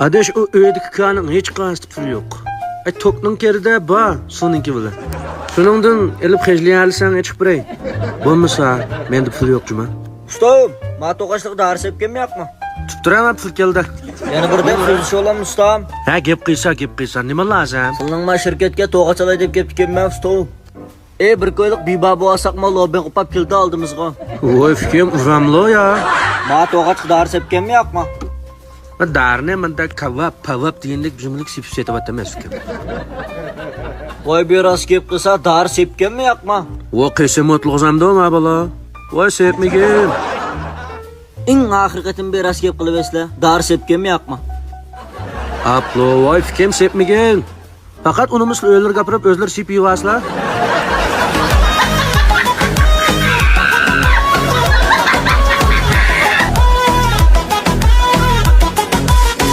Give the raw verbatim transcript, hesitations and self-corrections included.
ئاداش، ئۇ ئۆيدىكى كارنىڭ ھېچقايسىدا پۇلى يوق. ئەي، توكنىڭ كىرىدە بار، سۇنىڭكى بىلەن. شۇنىڭدىن ئېلىپ خەجلىيەلىسەڭ ئېچىقىپ بېرەي. بولمىسا، مەندە پۇل يوق جۇما. ئۇستام، ما توغاچلىق دارى سېپكەنمۇ ياقما؟ تۇپتۇرە، ما پۇل كەلدى. يەنە بىر دەپ سۆزلىشىۋالاممۇ ئۇستام؟ ھە، گەپ قىلسا، گەپ قىلسا. نېمە لازىم؟ سىلنىڭ ما شىركەتكە توغاچ ئالاي دەپ گەپ تىكەنمەن ئۇستام. ئەي، بىر كويلۇق بىبا بولساقمۇ، لوبىڭ قوپاپ كېلىدۇ ئالدىمىزغا. ۋوي، ئۇكام، ئۇراملۇ يا؟ ما توغاچقا دارى سېپكەنمۇ ياقما؟ دارىنى مۇنداق كاۋاپ، پاۋاپ دېگەندەك جۈملىلىك سېپىپ سېتىۋاتىمەن ئۇكام. ۋاي، بىر راست گەپ قىلسا، دارى سېپكەنمۇ ياقما؟ ۋو، قېسىم ئوتلۇغۇزامدۇ ما بالا؟ ۋاي، سېپمىگىن. ئەڭ ئاخىرقى قېتىم بىر راست گەپ قىلىۋەرسىلە، دارى سېپكەنمۇ ياقما؟ ئاپلو، ۋاي، ئۇكام، سېپمىگىن. پەقەت ئۇنىمىسىلا ئۆيلىرىگە ئاپىرىپ ئۆزلىرى سېپىۋالسىلا.